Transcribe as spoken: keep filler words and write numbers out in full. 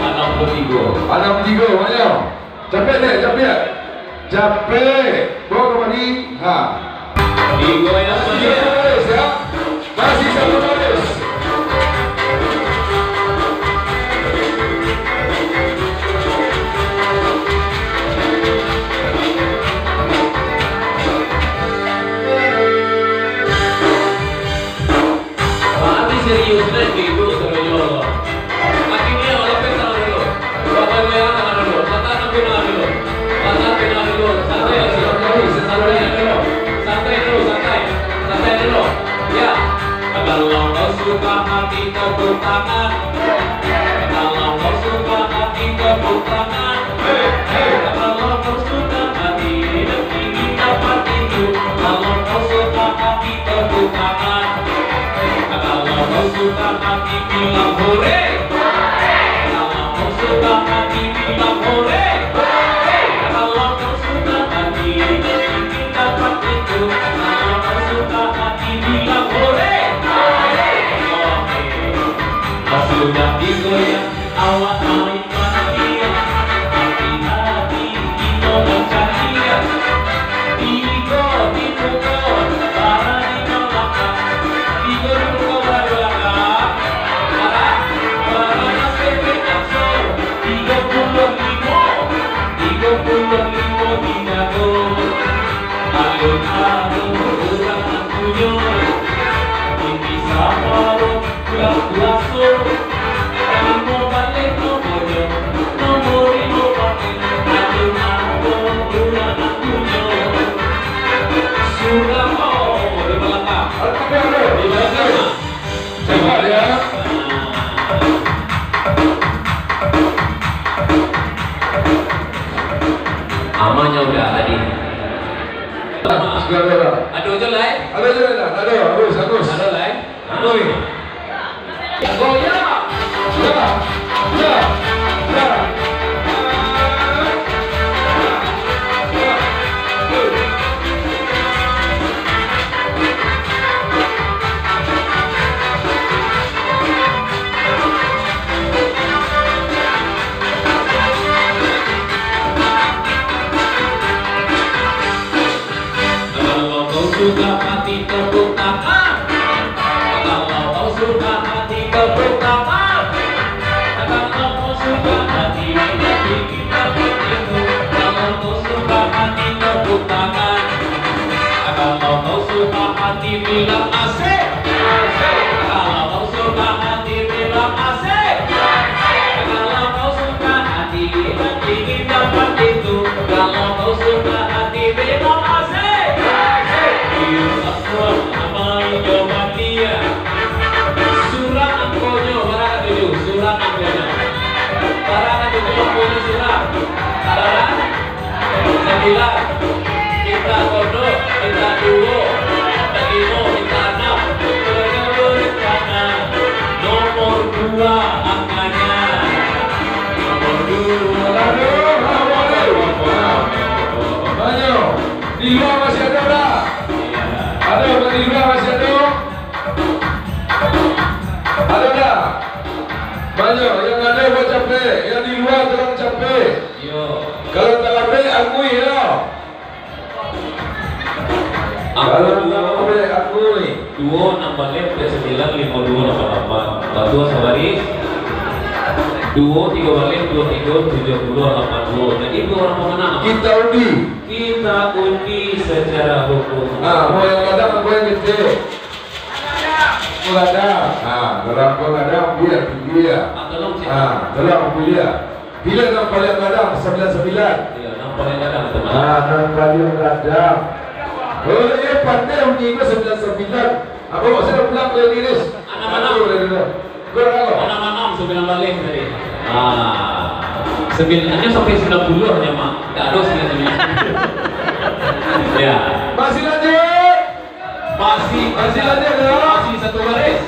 Anam puluah tigo. Anam tigo, banyak. Capek dek, capek. Capek. Bawa kamari. Ha. Tigo yang Kasih manis. Baris, ya. Kasih satu baris. Mati serius, Nek, gitu, sebenarnya. Akhirnya, lapeh tangan dulu. Bapak Ibu yang tangan dulu. Patah sampai tangan dulu. Patah sampai tangan dulu. Santai, santai, santai dulu. Santai dulu, santai. Santai dulu. Ya. Kalau kau suka hati, tepuk tangan. Kalau kau suka hati, tepuk tangan. Kalau kau suka hati, dan ingin dapat itu. Kalau kau suka hati, tepuk tangan. Kalau kau suka hati, bilang hore. Kalau kau suka hati, bilang hore. Kalau kau suka hati, dan ingin dapat itu. Kalau kau suka hati, bilang hore. Oke. Sudah digoyang, awak naik. Alun-alun urang punyo, kini saparo bulan puaso. Limo baleh nomonyo, nomor limo baleh, alun-alun urang punyo. Surang, oh, di balakang. Di balakang. Cepat, ya. Amanyo udah tadi. Sudah, sudah, sudah. Ado jo lai? Ado jo lai, ado, ado, harus, harus. Ado lai? Oi. Goyang. Ya, ya, ya. Kalau kau suka hati, tepuk tangan. Kalau kau suka hati, tepuk tangan. Kalau kau suka hati, nanti kita begitu. Kalau kau suka hati, tepuk tangan. Kalau kau suka hati, bilang asik. Kalau kau suka hati, bilang asik. Kalau kau suka hati, nanti kita dapat itu. Kalau kau suka hati, bilang asik. Iyo, sapuluah, amanyo batia. Surang angkonyo, bara katuju? Surang angkonyo. Bara katuju angkonyo surang? Bara? Sambilan. Mintak kodok, mintak duo, mintak limo, mintak anam. Nomor dua angkanya. Nomor dua. Aduh, aduh, aduh. Banyak. Di lua masih ado, dak? Ado, di lua masih ado? Ado dak? Banyak. Yang ado buek capek, yang di lua tolong capek. Iyo. Kalau talabek, angui yo. Kalau talabek, angui. Duo, anam baleh, ampek sambilan, limo duo, lapan lapan. Batua sabaris. Duo tigo baleh, duo tigo, tujuah puluah, lapan duo. Jadi, duo urang pamanang. Kita undi. Kita undi secara hukum. Ah, mau yang gadang, mau yang kecil? Gadang. Ah, kalau kau gadang, biar tinggi ya. Ah, tolong, Cik. Ah, tolong, biar. Bila nan paliang gadang, sambilan sambilan. Iyo, nan Paling gadang tu, Mak. Ah, nan paling gadang. Oh, iyo, pandai bunyi ko sambilan sambilan. Apo maksudnyo pulang dari Inggris? Anam anam. Aduh, dari mana? Kurang apo? Anam anam, sambilan baleh tadi. Ah, sambilan, hanyo sampai sambilan puluah nyo, Mak. Ndak ado sambilan sambilan. Ya. Masih lanjut. Masih, masih lanjut, ya. Masih satu baris.